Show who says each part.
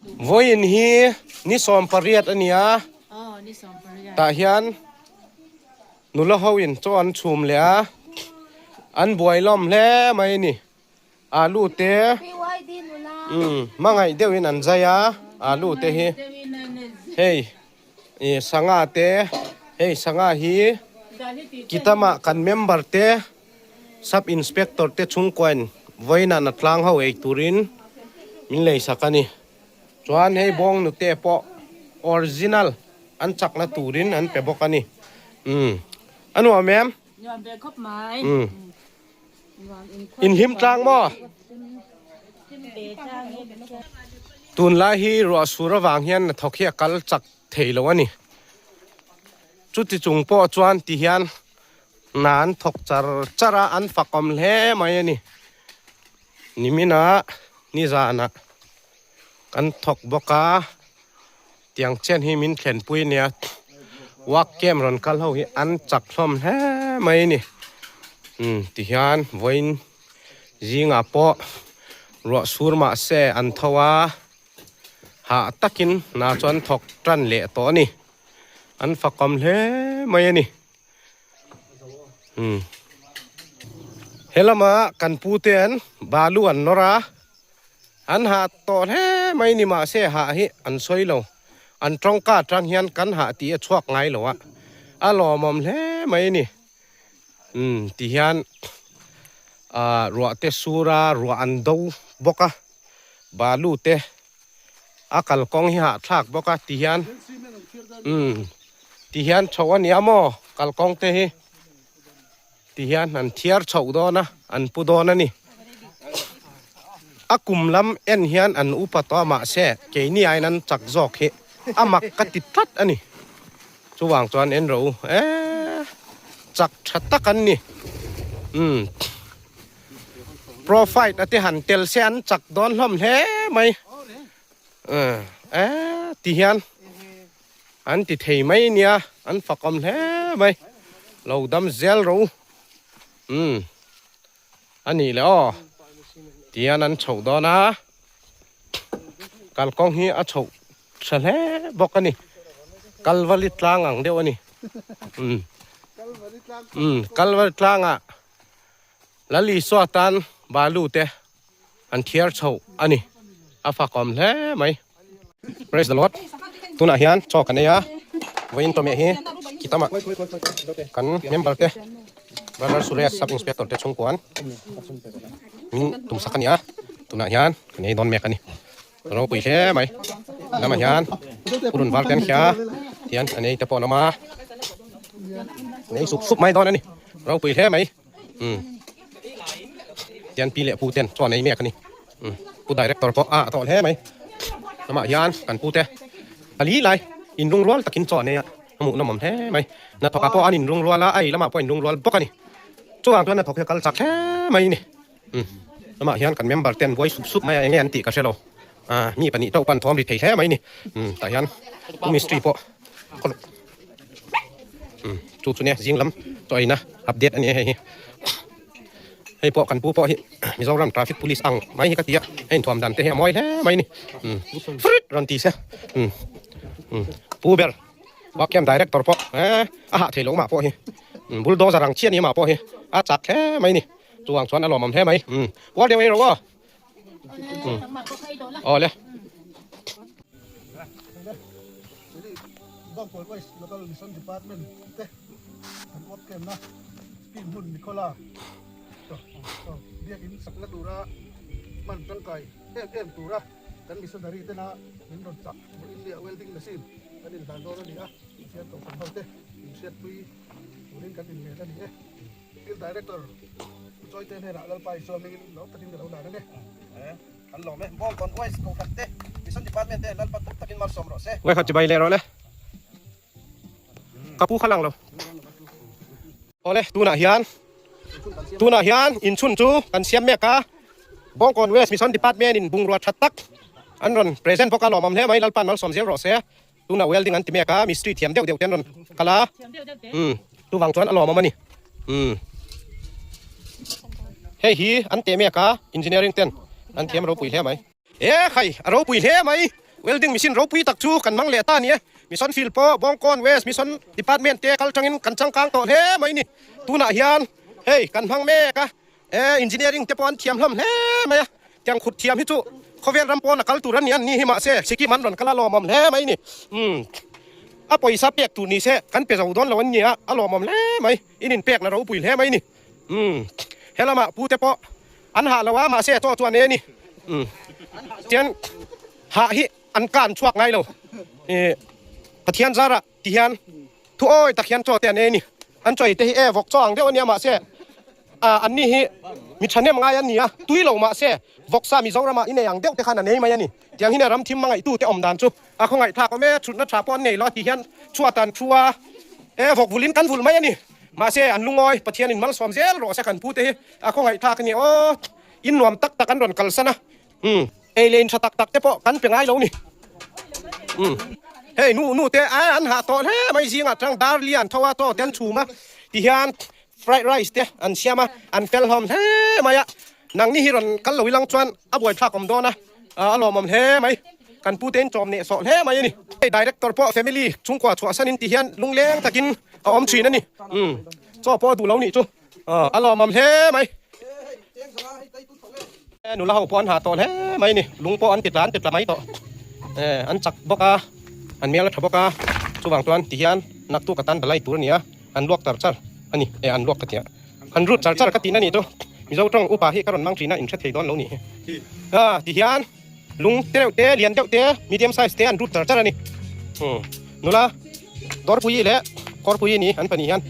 Speaker 1: Vawiin hi ni 18 a ni a, tah hian nula ho in chaw an chhum leh a, an buai lawm hle mai a ni. Alu te umm hmangaih deuh in an zai a, alu te hi hei ih sangha te hei sangha hi kitama kan member te sub inspector te chhungkuain vawiinah na tlang ho ei turin min lei sak a ni. Chuan hei bawng nute pawh original an chakna turin an pe bawk a ni. Umm a nuam em?
Speaker 2: Nuam ve khawp mai.
Speaker 1: Umm. In hlim tlang maw? Tunlai hi ruah sur avang hian hnathawk hi a kal chak thei lo a ni. Chuti chung pawh chuan ti hian hna an thawk char char a, an fakawm hle mai a ni. Niminah nizanah kan thawk bawk a, tiang chen hi min thlenpui nia. Work camp rawn kal ho hi an chak hlawm hle mai a ni. Umm ti hian vawiin zingah pawh ruah sur mah se an tho a, hah takin hna chu an thawk tan leh tawh a ni. An fakawm hle mai a ni. Umm he lama kan pu te an balu an nawr a an hah tawh hle mai ni mahse hah hi an sawi lo an tawngka atang hian kan hah tih a chhuak ngai lo a a lawmawm hle mai a ni umm ti hian ah ruah te sur a ruah an do bawk a balu te a kalkawng hi hahthlak bawk a ti hian umm ti hian chho a nia maw kalkawng te hi ti hian an thiar chhoh dawn a an pu dawn a ni a kum lam en hian an upa tawh a mahse keini aiin an chak zawk hi a mak ka ti tlat a ni chuvang chuan en rawh u eee chak tha tak an ni umm. Profite a te han tel se an chak dawn hlawm hle mai e ti hian an ti thei mai nia an fakawm hle mai lo dam zel ro um a nih leh aw ti hian an chhoh dawn a kalkawng hi a chhoh tha hle bawk a ni kalvali tlang ang deuh a ni um um kalvali tlangah. Lal Isua tan balu te an thiar chho a ni. A fakawm hle mai. Praise the Lord. Tunah hian chaw kan ei a, vawiin tawmeh hi kitama kan member te Brother Suresh Sub Inspector te chhungkuan min tumsak a ni a, tunah hian kan ei dawn mek a ni. Ropui hle mai. Lamah hian purun var te an hria a, tihian an ei te pawh an awm a, an ei sup sup mai dawn a ni. Ropui hle mai. Umm tian pi leh pu ten chuan ei mek a ni. Umm pu director pawh a tawh hle mai. Lamah hian kan pu te pali lai inlungrual takin chaw an ei a, a hmuhnawm awm hle mai. Hnathawkah pawh an inlungrual a, a ei lamah pawh a inlungrual bawk a ni. Chuvang chuan hnathawk hi a kal chak hle mai a ni. Umm lamah hian kan member ten buai sup sup mai a enge an tih ka hre lo ah mi pahnih teuh pan thawm ri thei hle mai ni umm tah hian pu mistri pawh khaw umm chu chu nia zing lam chaw eina update a ni a hei hi hei pawh kan pu pawh hi Mizoram traffic police ang mai hi ka ti a hei inthuam dan te hi a mawi hle mai ni umm frit rawn ti se umm umm pu ber work camp director pawh eh a hah thei lo mah pawh hi bulldozer ang chiah ni mah pawh hi a chak hle mai ni. Chuang chuan a lawmawm hle mai. Umm. Kual deuh ei rawh aw. Umm. Aw le.
Speaker 3: Bangkawn West Local Mission Department te kan work camp na scheme hmun Nicola biakin sakna tura hman tangkai em em tura kan missionary tena min rawn chah India welding machine kan inhlan dawn a ni a, Pathian Kohhran ho te inhriatpui turin kan inmen a ni e. Field Director Pu Chawite hnenah Lalpa Isua hmingin lo takin ka lo dan ang e.
Speaker 4: Kan lawm e. Bawngkawn West Kohhran te, Mission Department te Lalpa tak takin malsawm rawh se.
Speaker 1: Ngaihkhat chibai leh rawh le. Ka pu kha lang lo. Awle tunah hian tunah hian inchhun chu kan siam mek a. Bawngkawn West Mission Department in bungrua tha tak an rawn present bawk a lawmawm hle mai Lalpa'n malsawm zel rawh se. Tuna welding an ti mek a, mistri thiam deuh deuh te an rawn kal a, umm chuvang chuan a lawmawm a ni, umm hei hi an teh mek a, engineering ten an thiam ropui hle mai. E khai a ropui hle mai. Welding machine ropui tak chu kan hmang leh ta a ni e. Mission field pawh Bawngkawn West Mission Department te kal tangin kan changkang tawh hle mai ni. Tunah hian hei kan hmang mek a, e engineering te pawh an thiam hlawm hle mai a. Tiang khut thiam hi chu khawvel ram pawn a kal tur a ni an ni hi mahse Sikkim an rawn kal a lawmawm hle mai ni. Umm a pawisa pek tur ni se kan pe zo dawn lo an ni a, a lawmawm hle mai. In inpekna ropui hle mai ni. Umm he lamah pu te pawh an hah lo a mahse chaw chuan e ni. Umm tian hah hi an kan chhuak ngai lo. Ih Pathian zarah ti hian thu awi tak hian chaw te an ei a ni. An chaw ei te hi e vawk chaw ang deuh a nia mahse ah an ni hi mi thahnem ngai an ni a, tui lo mahse vawksa Mizoramah i nei ang deuh te khan an ei mai a ni. Tiang hian ram thim hmangaihtu te awm dan chu a khawngaihthlak awm e, chhutna tha pawh an nei lo a ti hian chhuat an thu a, e vawk vulin kan vul mai a ni. Mahse an lungawi Pathianin malsawm zel rawh se kan pu te hi a khawngaihthlak a ni aw, in nuam tak tak an rawn kalsan a. Umm ei leh in tha tak tak te pawh kan pe ngai lo ni. Umm hei nu nu te a an hah tawh hle mai zingah tang dar lian tho a chaw te an chhum a ti hian fried rice te an siam a an fel hlawm hle mai a nangni hi rawn kal lo ilang chuan a buaithlak awm dawn a a lawmawm hle mai kan pu te in chawm neh sawh hle mai a ni. Hei director pawh family chhungkua chhuah sanin ti hian lungleng takin a awm thin a ni. Umm chaw pawh a duh lo nih chu. A lawmawm hle mai. Nula ho pawh an hah tawh hle mai ni. Lung pawh an ti tla an ti tla mai tawh. An chak bawk a, an hmel a tha bawk a. Chuvang chuan ti hian naktuk atan balai tur a ni a, an luak char char a ni. E an luak ka ti a, an rut char char ka tihna a nih chu. Mizo tawng upa hi ka rawn mang thin a, in hre thei dawn lo nih hi. Ti hian lung te deuh te, lian deuh te, medium size te an rut char char a ni. Nula Dawrpuii leh Kawrpuii ni an pahnih hian.